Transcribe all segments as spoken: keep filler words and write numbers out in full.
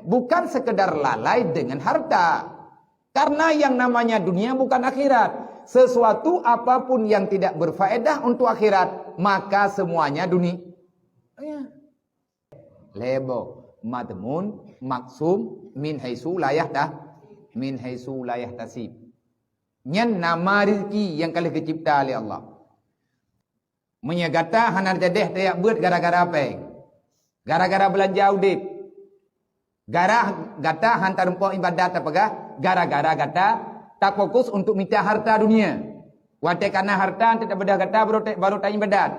Bukan sekedar lalai dengan harta. Karena yang namanya dunia bukan akhirat. Sesuatu apapun yang tidak berfaedah untuk akhirat, maka semuanya dunia. Ya. Lhèe boh, madmun, maksum, min haitsu la yahta-, min haitsu la yahtasib. Nyan nama rezeki nyang ka lheueh geucipta lé Allah. Meunyoe gata hana teudeungoe tajak beuet gara-gara péng, gara-gara beulanja udeb, gara gata hana tarumpok ibadat tapeugah gara-gara gata tafokus untuk mita harta dunia. Watèe ka na harta, teutab beudôh gata baru ta-, baru taibadat.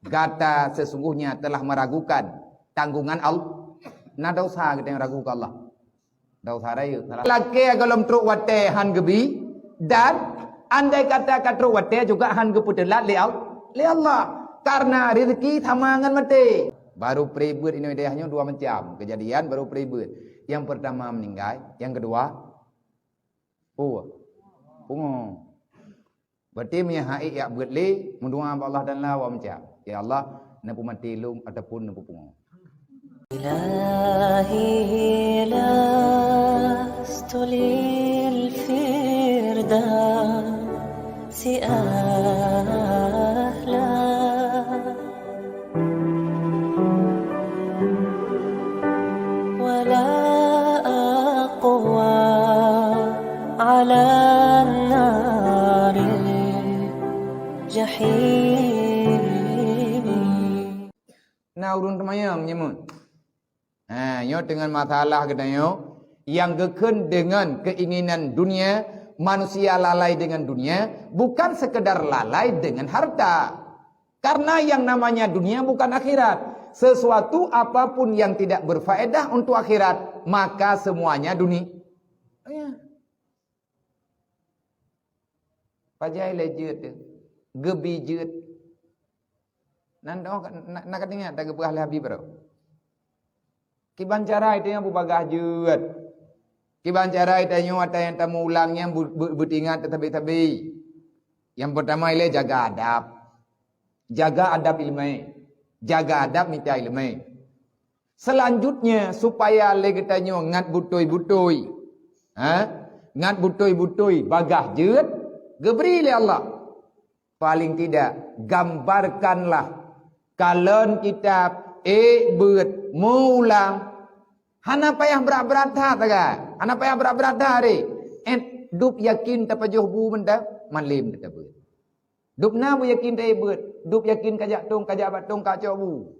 Gata sesungguhnya telah meragukan tanggungan Allah. Na desya gata nyang ragu keu Allah. Desya rayeuk. Lakèe gohlom trok watèe hán geubi, dan andai kata ka trok watèe juga hán geupeuteulat lé Al-, lé Allah. Karena rezeki sama ngon maté. Baru pré beuet inoe dayah nyoe dua macam. Kejadian baru pré beuet. Yang pertama meninggal, yang kedua, oh, pungo. Berarti meunyoe han ék jak beuet lé, meudoa bak Allah Taala, wa meucak, "Ya Allah, neupeumaté lôn ataupun neupeupungo." إلهي لست للفردوس أهلا ولا أقوى على النار الجحيم. Na ureuëng teumanyong nyeumeuet. Ha, nyoe deungon masalah geutanyoe nyang geukheun deungon keinginan dunia, manusia lalai dengan dunia, bukan sekedar lalai dengan harta. Karena yang namanya dunia bukan akhirat. Sesuatu apapun yang tidak berfaedah untuk akhirat, maka semuanya dunia. Ya. Pajan lé jeuet teuh, geubi jeuet. Nan dong na, na ka teuingat tageupeugah lé Habib baroe. Kiban cara geutanyoe beubagaih jeuet. Kiban cara geutanyoe ata nyang tameuulang nyan beu-, beu-, beutingat teutabé-tabé. Nyang peurtama ilée jaga adab. Jaga adab ileumé. Jaga adab mita ileumé. Selanjutnya, supaya lé geutanyoe ngat beutôi-beutôi, ha? Ngat beutôi-beutôi bagaih jeuet geubri lé Allah. Paling tidak, gambarkanlah kalon kitab, ék beuet, meuulang. Hana payah brat-brat that, taga. Hana payah brat-brat that, ré. Ét dub yakin tapajoh bu mantong, malém tatabeuet. Dub na bu yakin taék beuet, dub yakin kajak tông, kajak bak tông kacok bu.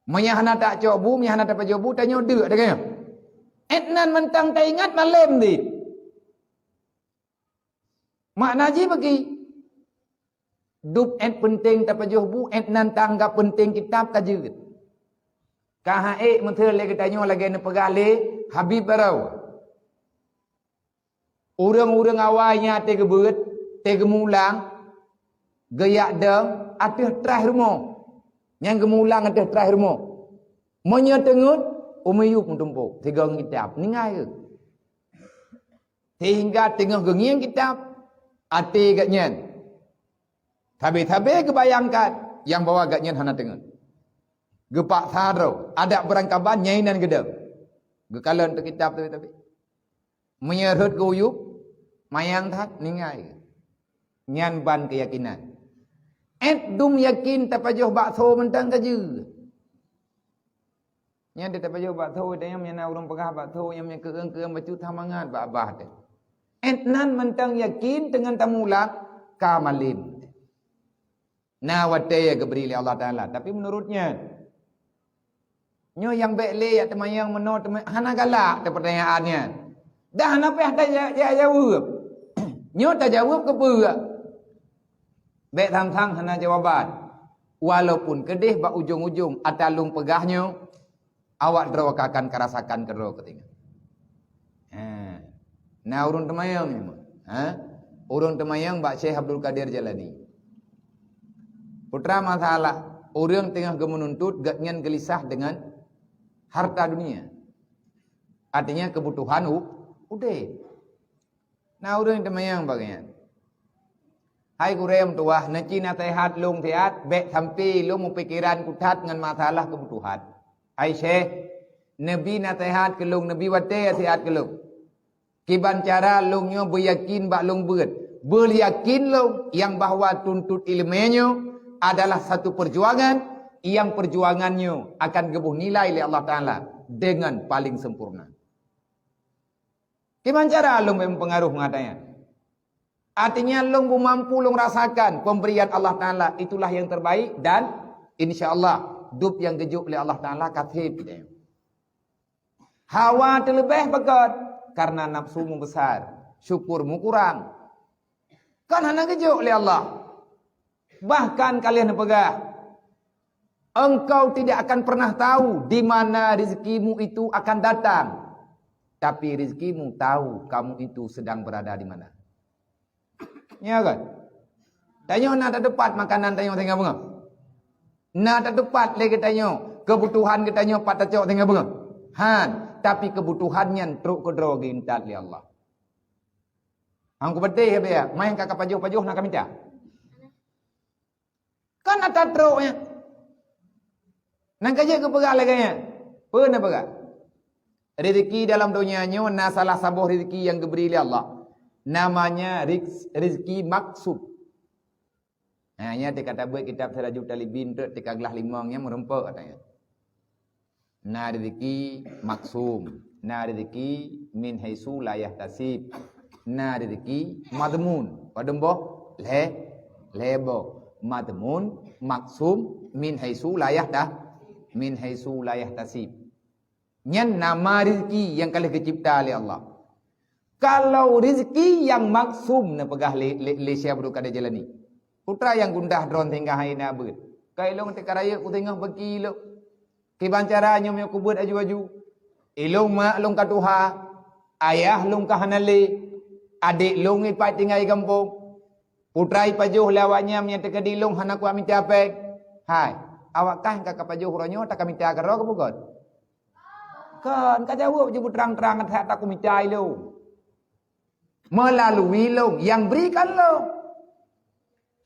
Meunyo hana tacok bu, meunyo hana tapajoh bu, tanyoe deuk, taga. Ét nan mantong taingat, malém dit. Makna jih bagi. Dub ét peunteng tapajoh bu, ét nan taanggab peunteng kitab ka jeuet. Ka han ék meuteul lé geutanyoe lagée neupeugah lé Habib baroe. Ureuëng-ureuëng awai nyan teugeubeuet, teugeumulang, geuyak dong ateueh traih rumoh. Nyang geumulang ateueh traih rumoh. Meunyo teungeut, u miyueb meutumpôk, sigoe ngon kitab, ningai geuh. Sehingga teungoh geungieng kitab, até geuhnyan. Sabe-sabe geubayangkan nyang bahwa geuhnyan hana teungeut. Geupaksa droe, adak beurangkaban nyang inan geudong. Geukalon teuh kitab sabe-sabe. Meunyo rhot geuuyub, manyang that, ningai. Nyan ban keuyakinan. Ét dum yakin tapajoh bakso mantong ka jeuet. Nyan tapajoh bakso, tanyong nyang na ureuëng peugah bakso, nyang meunyo keueung-keueung bacut that mangat bak babah teuh. Ét nan mantong yakin teungon tamulang ka malém. Na watée geubri lé Allah Taala, tapi meunurot nyan. Nyoe nyang bék lé jak teumanyong meunoe teuma-, hana galak teuh peutanyaan nyan. Dah hana payah ta-, ja-, ja-, jaweueb. Nyoe tajaweueb keupeue? Bék sang-sang hana jawaban. Walaupun keudeh bak ujong-ujong ata lôn peugah nyoe, awak droe ka akan karasakan keudroe keutinggai. Ha. Na ureuëng teumanyong nyoe, ha? Ureuëng teumanyong bak Syekh Abdul Qadir Jailani. Putra masalah, ureuëng teungoh geumeununtut geuhnyan geulisah deungon harta dunia. Artinya kebutuhan u-, udeb. Na ureuëng teumanyong bak geuhnyan. Hai gurée meutuwah, neuci naseuhat lôn siat, bék sampoe lôn meupikeran kuthat ngon masalah keubutuhan. Hai Syekh, Neubi naseuhat keu lôn, neubi watée naseuhat keu lôn. Kiban cara lôn nyoe beuyakin bak lôn beuet. Beuyakin lôn nyang bahwa tuntut iéleumé nyoe adalah satu peujuangan, nyang peujuangan nyoe akan geuboh nilai lé Allah Taala deungon paleng sempurna. Kiban cara lôn bék meupeungaroh ngon ata nyan? Artinya lôn beumampu lôn rasakan pemberian Allah Taala, itulah yang terbaik dan insya Allah dub nyang geujok lé Allah Taala ka sép geutanyoe. Hawa teuleubeh beugét karena nafsu meubesar, syukur meukurang. Kan hana geujok lé Allah. Bahkan ka lheueh neupeugah, "Engkau tidak akan pernah tahu di mana rezekimu itu akan datang, tapi rezekimu tahu kamu itu sedang berada di mana." Ya kan? Tanyoe na tateupat makanan tanyoe singoh beungoh? Na tateupat lé geutanyoe keubutuhan geutanyoe pat tacok singoh beungoh? Han, tapi keubutuhan nyan trok keudroe geuintat lé Allah. Hang kupeudeh ya, main ka kapajoh-pajoh na kamita. Kan ata trok nyan. Nang ka jeuet geupeugah lagée nyan. Peue neupeugah? Rezeki dalam donya nyoe na salah saboh rezeki nyang geubri lé Allah. Namanya riz-, rezeki maksum. Ha, nyan teuka tabeuet kitab Sirajul Talibin tu teuka glah limong nyan meurumpok katanya. Na rezeki maksum, na rezeki min haitsu la yahtasib, na rezeki madmun. Padum boh? Lhée, lhée boh. Madmun, maksum, min haitsu la yahta-, min haitsu la yahtasib. Nyan nama rezeki nyang ka lheueh geucipta lé Allah. Kalau rezeki nyang maksum neupeugah lé, lé, lé Syekh Abdul Qadir Jailani. Putra nyang gundah droe singgah hai na beuet. Ka ilong teuka rayeuk u teungoh beuki ilong. Kiban cara nyoe meunyoe kubeuet aju-aju. Ilong mak lôn ka tuha, ayah lôn ka hana lé, adék lôn ipat tinggai gampông. Putra ipajoh lé awaknyan nyang teukeudi lôn hana kuat mita péng. Hai, awak kah ka kapajoh uroe nyoe takamita keudroe keu peugöt? Kon, ka jaweueb jeuet beutrang-trang that takumita ilong. Melalui lôn, nyang bri kan lôn.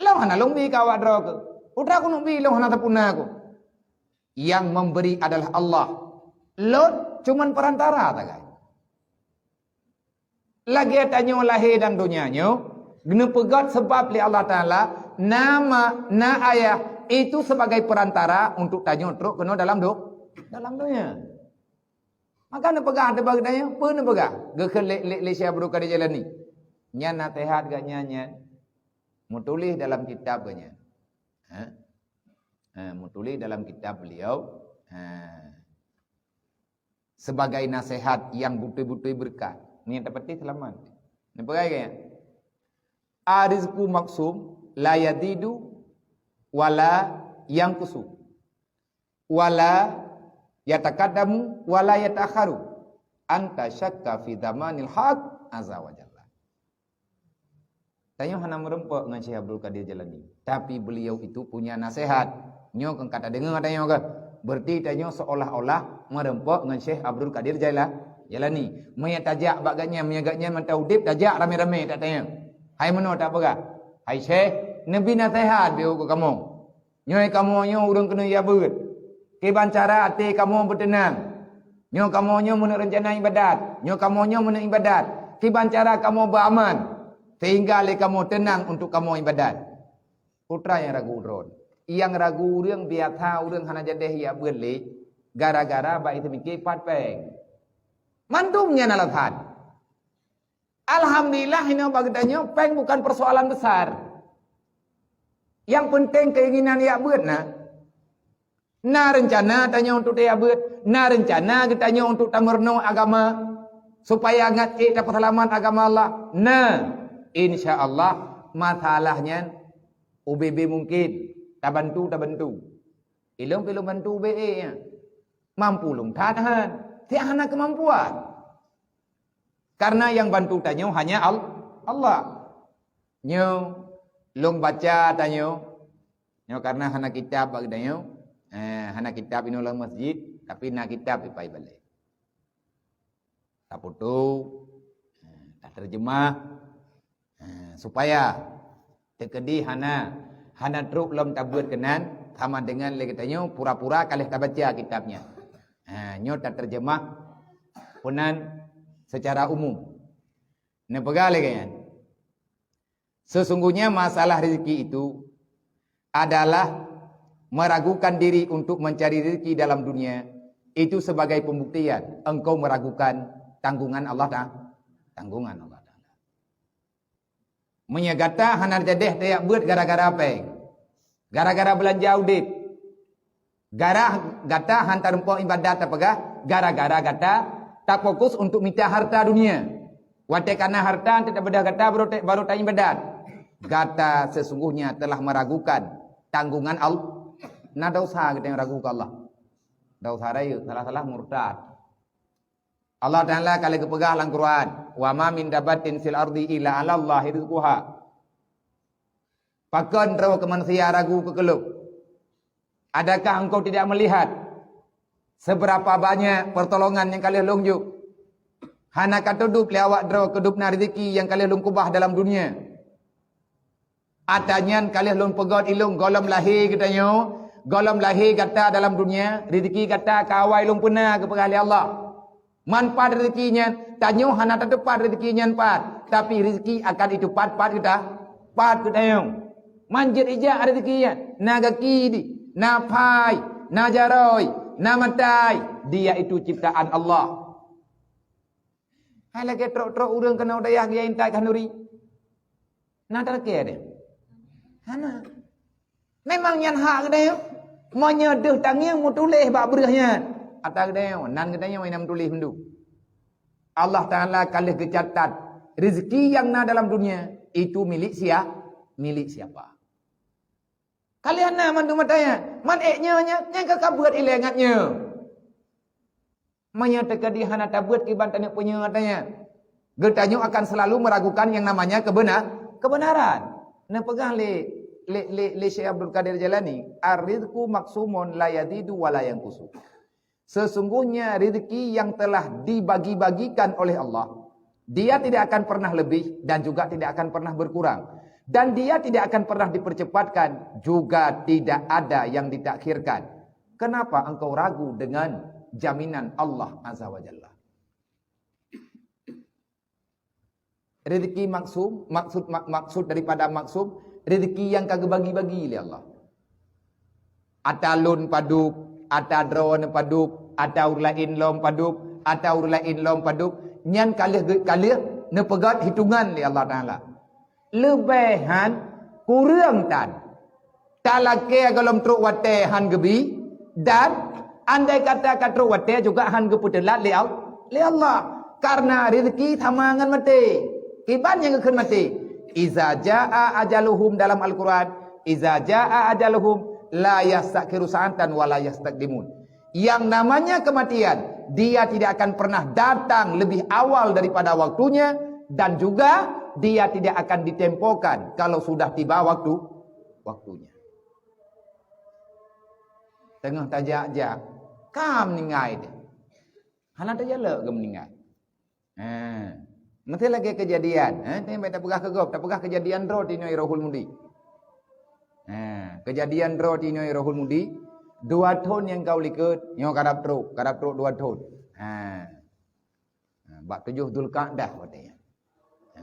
Lôn hana lôn bi keu awak droe keuh. Putra keuneuk bi lôn hana sapeue na keuh. Yang memberi adalah Allah. Lôn cuman perantara sagai. Lagée tanyoe lahé lam donya nyoe, geuneupeugot sabab lé Allah Taala, na ma, na ayah, itu sebagai perantara untuk tanyoe trok keunoe dalam do, dalam donya. Maka neupeugah teuba geutanyoe, peue neupeugah? Geukheun lé, lé, lé Syekh Abdul Qadir Jailani. Nyan naseuhat geuhnyan nyan meutuléh dalam kitab geuhnyan. Ha? Ha, meutuléh dalam kitab beliau. Ha. Sebagai naseuhat nyang beutôi-beutôi beureukat. Nyang tapatéh seulamat. Neupeugah geuhnyan, "Ar-rizqu maqsum la yazidu wa la yanqusu." Wala yataqaddamu wala yata'akharu. Anta syakka fi zamanil haq azza wa jalla. Tanyoe hana meureumpok ngon Syekh Abdul Qadir Jailani, tapi beliau itu punya nasihat. Nyoe keu ka tadeungoe tanyoe keuh. Berarti tanyoe seolah-olah meureumpok ngon Syekh Abdul Qadir Jaila-, Jailani. Meunyo tajak bak gobnyan, meunyo gobnyan mantong udeb, tajak ramé-ramé tatanyoe. Hai meunoe tapeugah, "Hai Syekh, neubi nasihat beu keu kamoe." Nyoe kamoe nyoe ureuëng keuneuk jak beuet. Kiban cara até kamoe beuteunang. Nyoe kamoe nyoe meuneuk reuncana iébadat. Nyoe kamoe nyoe meuneuk iébadat. Kiban cara kamoe beuaman, sehingga lé kamoe teunang untuk kamoe iébadat. Putra nyang ragu droe. Nyang ragu ureuëng biasa ureuëng hana jadeh jak beuet lé, gara-gara bak jiteumike pat péng. Mandum nyan alasan. Alhamdulillah, inoe bak geutanyoe péng bukan persoalan besar. Yang penting keinginan jak beuet na. Na reuncana tanyoe untuk tajak beuet, na reuncana geutanyoe untuk tameurunoe agama, supaya ngat ék tapeuseulamat agama Allah. Na, insya Allah, masalah nyan ubé-bé mungkin tabantu, tabantu. Ilong pih lôn bantu ubé ék nyan. Mampu lôn that han, tiak hana keumampuan. Karena nyang bantu tanyoe hanya Al-, Allah. Nyoe lôn baca tanyoe. Nyoe karena hana kitab bak geutanyoe. Eh, hana kitab inoe lam masjid, tapi na kitab ipai balée. Taputu, eh, taterjemah, eh, supaya teukeudi hana, hana trok lom tabeuet keunan, sama dengan lé geutanyoe pura-pura ka lheueh tabaca kitab nyan. Ha, nyoe taterjemah peunan secara umum. Neupeugah lagée nyan, sesungguhnya masalah rezeki itu adalah meragukan diri untuk mencari rezeki dalam dunia, itu sebagai pembuktian engkau meragukan tanggungan Allah Ta-, tanggungan Allah Taala. Meunyoe gata hana jadeh tajak beuet gara-gara péng, gara-gara beulanja udeb, garah gata han tarumpok ibadat tapeugah gara-gara gata tafokus untuk mita harta dunia. Watée kana harta, teutabeudah gata baru ta-, baru taibadat. Gata sesungguhnya telah meragukan tanggungan Allah. Na desya geutanyoe ragu keu Allah. Desya rayeuk, salah-salah murtad. Allah Taala ka lheueh geupeugah lam Quran, "Wa ma min dabbatin fil ardi illa 'alallahi rizquha." Pakon droe keu manusia ragu keu keulob? Adakah engkau tidak melihat seberapa banyak pertolongan nyang ka lheueh Lôn jok? Hana ka teudup lé awak droe keu dubna rezeki nyang ka lheueh Lôn keubah dalam dunia. Ata nyan ka lheueh Lôn peugét ilôn gohlom lahé geutanyoe, gohlom lahé gata dalam dunia, rezeki gata ka awai Lôn peuna geupeugah lé Allah. Man pat rezeki nyan, tanyoe hana tateupat rezeki nyan pat, tapi rezeki akan iteupat pat geuta-, pat geutanyoe. Man jeuet ijak rezeki nyan, na gaki di, na phai, na jaroe, na maté, dia itu ciptaan Allah. Hai lagée trok-trok ureuëng keunoe u dayah geuyue intat khanuri. Na talakée deh? Hana. Memang nyan hak geutanyoe. Meunyoe deuh tangieng meutuléh bak breueh nyan, ata geutanyoe, nan geutanyoe nyang meutuléh mandum. Allah Taala ka lheueh geucatat, rezeki nyang na dalam dunia itu milik sia-, milik siapa. Ka lheueh na mandum ata nyan, man ék nyoe nyan, nyang ka kabeuet ilée ngat nyoe. Meunyoe teukeudi hana tabeuet kiban taneuk peunyoe ata nyan, geutanyoe akan selalu meragukan yang namanya keubena-, keubeunaran. Neupeugah lé, lé, lé, lé Syekh Abdul Qadir Jailani, "Ar-rizqu maqsumun la yazidu wa la yanqusu." Sesungguhnya rezeki yang telah dibagi-bagikan oleh Allah, dia tidak akan pernah lebih dan juga tidak akan pernah berkurang. Dan dia tidak akan pernah dipercepatkan, juga tidak ada yang ditakhirkan. Kenapa engkau ragu dengan jaminan Allah Azza wa Jalla? Rezeki maksum, maksud, mak-, maksud daripada maksum, rezeki yang ka geubagi-bagi lé Allah. Ata lôn padub, ata droeneuh padub, ata ureuëng laén lom padub, ata ureuëng laén lom padub, nyan ka lheueh ge-, ka lheueh neupeugét hitongan lé Allah Taala. Leubeh han, kureueng tan. Talakée gohlom trok watée han geubi, dan andai kata ka trok watée juga han geupeuteulat lé Al-, lé Allah. Karena rezeki sama ngon maté. Kiban nyang geukheun maté? "Iza jaa ajaluhum," dalam Al-Quran, "Iza jaa ajaluhum la yastakhiru sa'atan wa la yastaqdimun." Yang namanya kematian, dia tidak akan pernah datang lebih awal daripada waktunya, dan juga dia tidak akan ditempokan kalau sudah tiba waktu, waktunya. Teungoh tajak-jak, ka meuninggai teuh. Hana tajalok geumeuninggai. Ha. Meusti lagée keujadian, ha, teuh bèk tapeugah keu gob, tapeugah keujadian droe tinoe Rohul Mudi. Ha, keujadian droe tinoe Rohul Mudi, dua thon nyang ka u likot, nyoe karab trok, karab trok dua thon. Ha. Ha, bak tujoh Zulkaidah watée nyan. Ha.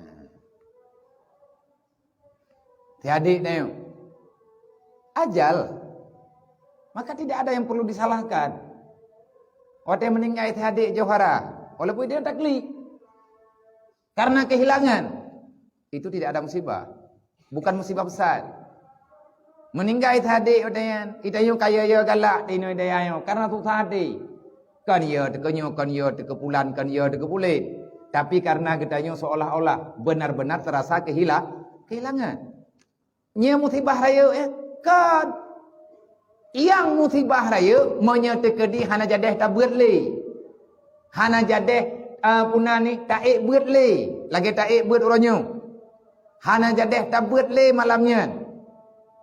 Teuhadék na nyoe. Ajal. Maka tidak ada yang perlu disalahkan. Watée meuninggai teuhadék Johara, walaupun dia taklik. Karena kehilangan, itu tidak ada musibah. Bukan musibah besar. Meuninggai teuhadék watée nyan, geutanyoe ka yo-yo galak di inong dayah nyoe karena susah até. Kon yo teuh keu nyoe, kon yo teuh keu pulan, kon yo teuh keu pulen. Tapi karena geutanyoe seolah-olah benar-benar terasa kehila-, kehilangan. Nyoe musibah rayeuk, eh? Kon. Nyang musibah rayeuk meunyoe teukeudi hana jadeh tabeuet lé. Hana jadeh, eh, puna ni taék beuet lé, lagée taék beuet uroe nyoe. Hana jadeh tabeuet lé malam nyan.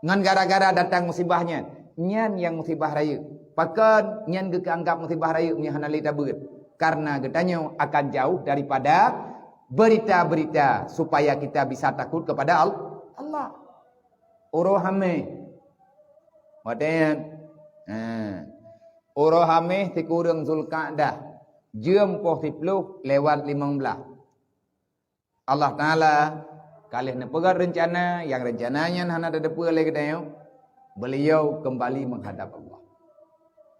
Ngon gara-gara datang musibah nyan. Nyan nyang musibah rayeuk. Pakon nyan geukeuanggab musibah rayeuk meunyoe hana lé tabeuet? Karena geutanyoe akan jauh daripada berita-berita supaya kita bisa takut kepada Al-, Allah. Uroe hamé. Watée nyan, ha, Uroe Hameh sikureueng Zulkaidah, jeuem poh siploh lewat limong blaih. Allah Taala ka lheueh neupeugét reuncana, nyang reuncana nyan hana tateupeue lé geutanyoe, beuliau keumbali meuhadab Allah.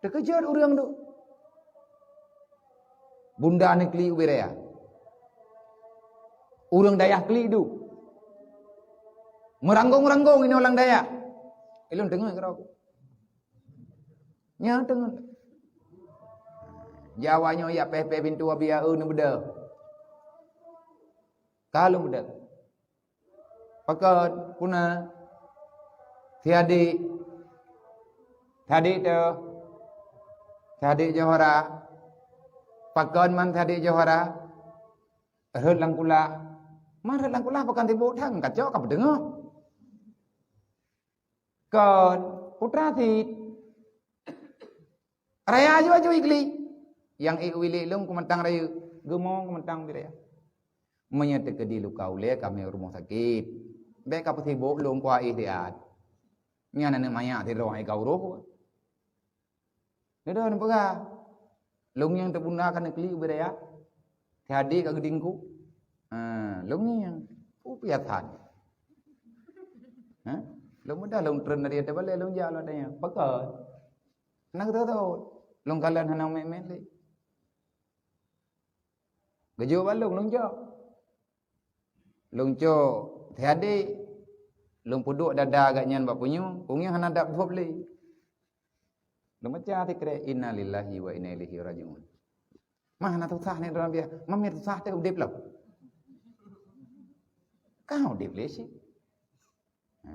Teukeujot ureuëng tu. Bunda neuklik ubé raya. Ureuëng dayah klik du. Meuranggong-ranggong inoe lam dayah. Ilôn teungoh keudroe. Nyan teungoh. Jawa nyoe jak péh-péh pintoe biya eu neubeudôh. Ka lôn beudôh. Pakon, puna. Si adik. Si adik tu. Si adik Johora. Pakon man si adik Johora. Rhot lam kulak. Man rhot lam kulak pakon sibuk thang, kacok ka peudeungoh. Kon, putra sit. Raya aju-aju ikli. Yang ik wilik lôn keumantang rayeuk, geumo keumantang ubé raya. Meunyoe teukeudi luka ulée ka mé rumoh sakét. Bék ka peusibok lôn kuah ih siat. Nyan aneuk manyak sidroe hai ka uroh. Nyoe dah neupeugah. Lôn nyang teubunda ka neuklik ubé raya. Teuhadé ka geudingku. Ha, lôn nyang. Peue piasan. Ha? Lôn mudah lôn treun dari atas balai lôn jak lôn tanya. Pakon? Hana geuteutot. Lôn kalon hana mét-mét lé. Geujok bak lôn, lôn cok. Lôn cok teuhadé, lôn peuduek dada gobnyan bak punyueng, punyueng hana dab dhôb lé. Lôn baca sikrek, "Innalillahi wa inna ilaihi raji'un." Mah na susah ni dalam dia, mamir susah teuh udép lom. Kau udép lé sih. Ha.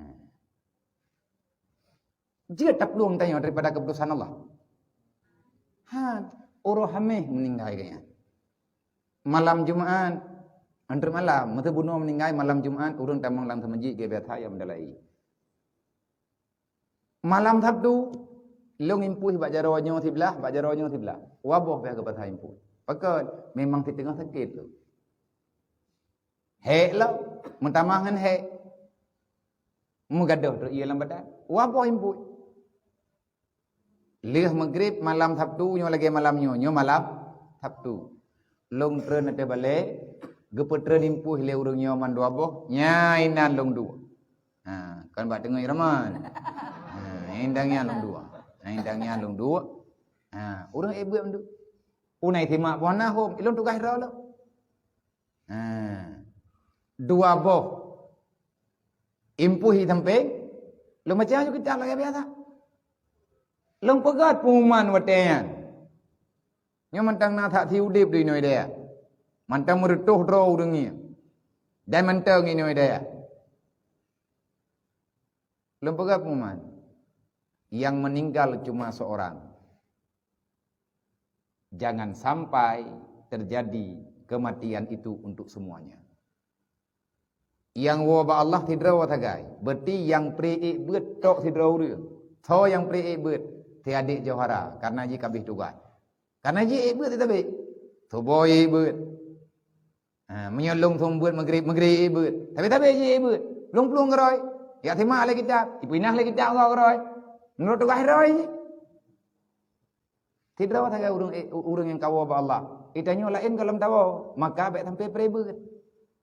Jeuet taplueng tanyoe daripada keuputosan Allah. Ha, uroe Hameh meuninggai gobnyan. Malam Jumat, antre malam, meuseubunoe meuninggai malam Jumat, ureuëng tamong lam seumeujid geubiasa nyang meudalai. Malam Sabtu, lôn impuih bak jaroe nyoe siblah, bak jaroe nyoe siblah. Waboh pih geupasai impuih. Pakon, memang siteungoh sakét tu. Hék lom, meutamah ngon hék. Meugadôh trok ie lam badan. Waboh impuih. Lheueh Maghrib malam Sabtu nyoe lagée malam nyoe, nyoe malam Sabtu. Lôn treun ateueh balée, geupeutreun impuih lé ureuëng nyoe mandua boh, nyan inan lôn duek. Ha, kon bak teungoh raman. Ha, indang nyan lôn duek. Ha, indang nyan lôn duek. Ha, ureuëng ék beuet mandum. Unai simak buah nahom, ilôn tugaih droe lom. Ha. Dua boh. Impuih di sampéng, lôn baca ju kitab lagée biasa. Lôn peugét pengumuman watée nyan. Nyoe mantong na that si udeb di inoe dayah. Mantong meureutoh droe ureuëng nyan. Dan mantong inoe dayah. Lôn peugét pengumuman. Yang meninggal cuma seorang. Jangan sampai terjadi kematian itu untuk semuanya. Nyang woe bak Allah sidroe sagai, berarti nyang pré ék beuet tok sidroe ureuëng. Soe nyang pré ék beuet? Si adik Johara, karena jih ka habéh tugaih. Karena jih ék beuet teutabé. Suboh ék beuet. Ha, meunyoe lôn seumeubeuet Maghrib, Maghrib ék beuet. Tapi-tapi jih ék beuet. Plueng-plueng keudroe. Jak simak lé kitab, ipinah lé kitab Allah keudroe. Meunurot tugaih droe jih. Sidroe sagai ureuëng, eh, ureuëng nyang ka woe bak Allah. Geutanyoe laén gohlom tawoe, maka bék sampoe pré beuet.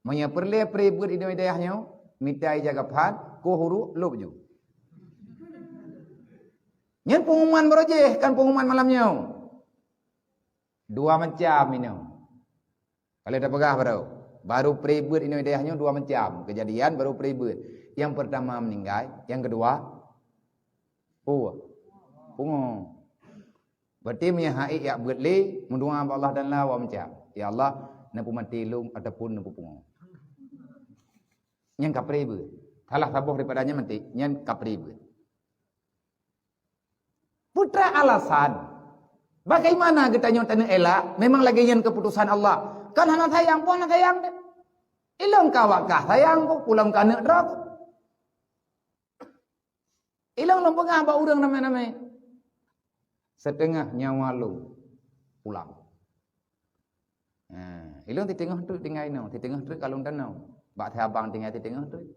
Meunyoe peureulée pré beuet inoe dayah nyoe, mita ija gaphan, koh uruek, lôb ju. Nyan pengumuman barô jih, kon pengumuman malam nyoe. Dua macam inoe. Ka lheueh tapeugah barô. Barô pré beuet inoe dayah nyoe dua macam. Keujadian barô pré beuet. Nyang peurtama meuninggai, nyang keudua, oh, pungo. Berarti meunyoe han ék jak beuet lé, meudoá bak Allah Taala dua macam. Ya Allah, neupeumaté lôn ataupun neupeupungo. Nyan ka pré beuet. Salah saboh daripada nyan maté, nyan ka pré beuet. Peue teuma alasan? Bagaimana geutanyoe taneuk elak? Memang lagée nyan keuputosan Allah. Kan hana sayang, peue hana sayang deh. Ilôn ka awak kah sayang ku, ulôn ka aneuk droe ku. Ilôn lôn peugah bak ureuëng ramé-ramé. Siteungoh nyawa lôn pulang. Ha, ilôn siteungoh treuk tinggai inoe, siteungoh treuk ka lôn tanoh. Bak si abang tinggai siteungoh treuk.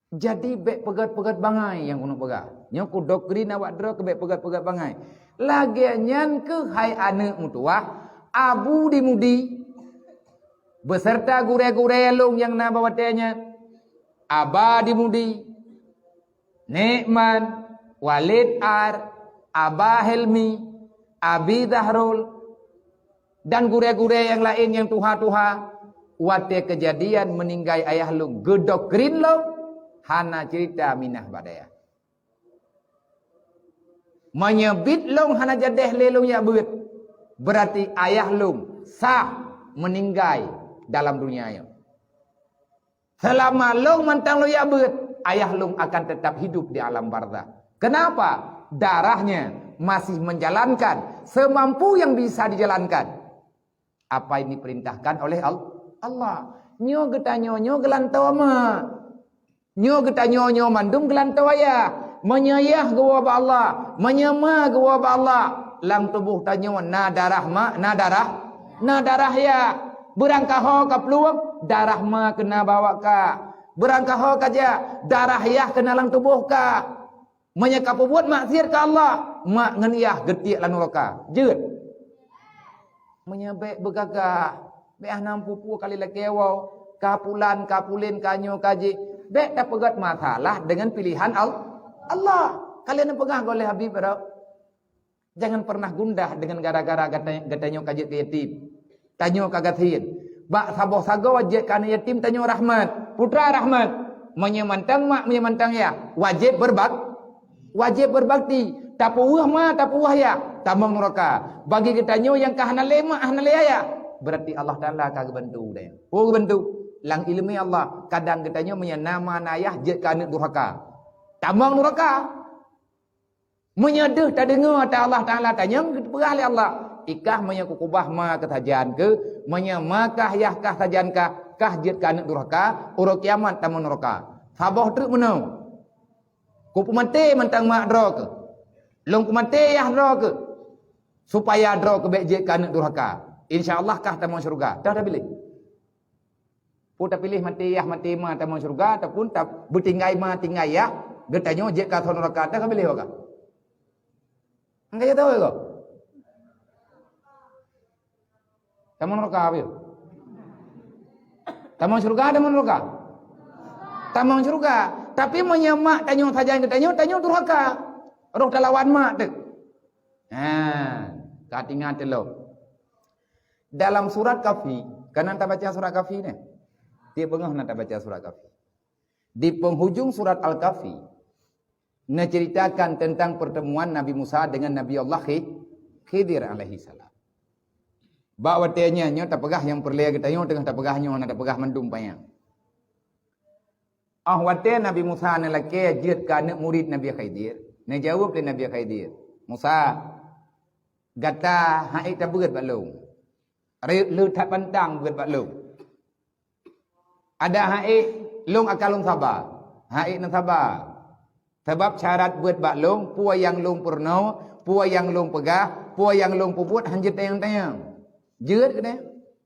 Jadi bék peugét-peugét bangai nyang keuneuk peugah. Nyoe kudoktrin awak droe keu bék peugét-peugét bangai. Lagée nyan keuh hai aneuëk meutuwah, Abu di Mudi, beserta gurée-gurée lôn nyang na bak watée nyan, Aba di Mudi, Nekman, Walid Ar, Aba Helmi, Abi Zahrul, dan gurée-gurée nyang laén nyang tuha-tuha, watée keujadian meuninggai ayah lôn, geudoktrin lôn, hana ceurita minah bak dayah. Meunyoe biet lôn hana jadéh lé lôn jak beuet, beurati ayah lôn sah meuninggai dalam dunia nyoe. Seulama lôn mantong lôn jak beuet, ayah lôn akan teutap hidup di alam barzakh. Kenapa? Darahnya masih menjalankan semampu yang bisa dijalankan apa yang diperintahkan oleh Al-, Allah. Nyoe geutanyoe nyoe geulantoe ma. Nyoe geutanyoe nyoe mandum geulantoe ayah. Meunyoe yah geuwoe bak Allah, meunyoe ma geuwoe bak Allah, lam tuboh tanyoe na darah ma, na darah, na darah yah. Beurangkaho ka plueng, darah ma keuna bak ka. Beurangkaho ka jak, darah yah keuna lam tuboh ka. Meunyoe ka peubuet maksiat keu Allah, mak ngon yah geutiek lam nuraka. Jeuet. Meunyoe bék beugagah, bék hana peue-peue kali lakée woe, ka pulan, ka pulen, ka nyoe, ka jih, bék tapeugét masalah deungon pilihan Al-, Allah. Kalian peugah goh lé Habib Rabb. Jangan pernah gundah dengan gara-gara gata-, geutanyoe ka jeuet keu yatim. Tanyoe ka gasien. Bak saboh sagoe jeuet keu aneuëk yatim tanyoe rahmat. Putra rahmat. Meunyoe mantong mak, meunyoe mantong yah, wajéb beubak-, wajéb beubakti. Tapeuweuh ma, tapeuweuh yah, tamong nuraka. Bagi geutanyoe nyang ka hana lé mak, hana lé ayah, beurati Allah Taala ka geubantu deh. Oh, geubantu. Lam iéleumé Allah, kadang geutanyoe meunyoe na ma na yah jeuet keu aneuëk durhaka. Tamong nuraka. Meunyoe deuh tadeungoe ata Allah Taala tanyong, geupeugah lé Allah, "Ikah meunyoe kukubah ma keusajan keuh, meunyoe ma kah yah kah sajan kah, kah jeuet keu aneuëk durhaka, uroe kiamat tamong nuraka." Saboh treuk meunoe. Kupeumaté mantong mak droe keuh. Lôn peumaté yah droe keuh. Supaya droe keuh bék jeuet keu aneuëk durhaka. Insya Allah kah tamong syeuruga. Dah tapiléh. Peue tapiléh maté yah maté ma tamong syeuruga ataupun ta-, beutinggai ma tinggai yah, geutanyoe jeuet keu asoe nuraka, ta ka piléh waka. Angkai jatuh ko. Tamong nuraka apa? Tamong syeuruga, tamong nuraka. Tamong syeuruga. Tapi meunyoe mak tanyoe sajan geutanyoe, tanyoe durhaka. Roh talawan mak tu. Ha, ka tingat teulok. Dalam surat Kahfi, kanan tabaca surat Kahfi ni. Tiep beungoh na tabaca surat Kahfi. Di penghujung surat Al-Kahfi, neuceuritakan teuntang pertemuan Nabi Musa dengan Nabi Allah Khi-, Khidir alaihi salam. Bak watée nyan nyoe tapeugah nyang peureulée geutanyoe teungoh tapeugah nyoe na tapeugah mandum panyang. Óh watée Nabi Musa neulakée jeuet keu aneuëk murit Nabi Khidir, neujaweueb lé Nabi Khidir, "Musa, gata han ék tabeuet bak lôn. Re-, le that pantang beuet bak lôn. Adak han ék, lôn akan lôn saba. Han ék neusaba. Sabab syarat beuet bak lôn, peue nyang lôn peurunoe, peue nyang lôn peugah, peue nyang lôn peubuet han jeuet tanyong-tanyong." "Jeuet," kheun,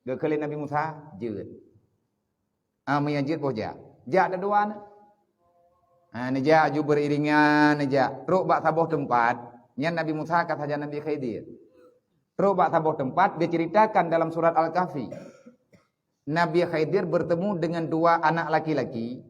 geukheun lé Nabi Musa, "Jeuet." Ah, meunyoe jeuet boh jak. Jak dua-dua na. Ah, neujak ju beuriringan, neujak. Trok bak saboh teumpat, nyan Nabi Musa ka sajan Nabi Khidir. Trok bak saboh teumpat, diceritakan dalam surat Al-Kahfi. Nabi Khidir bertemu dengan dua anak laki-laki,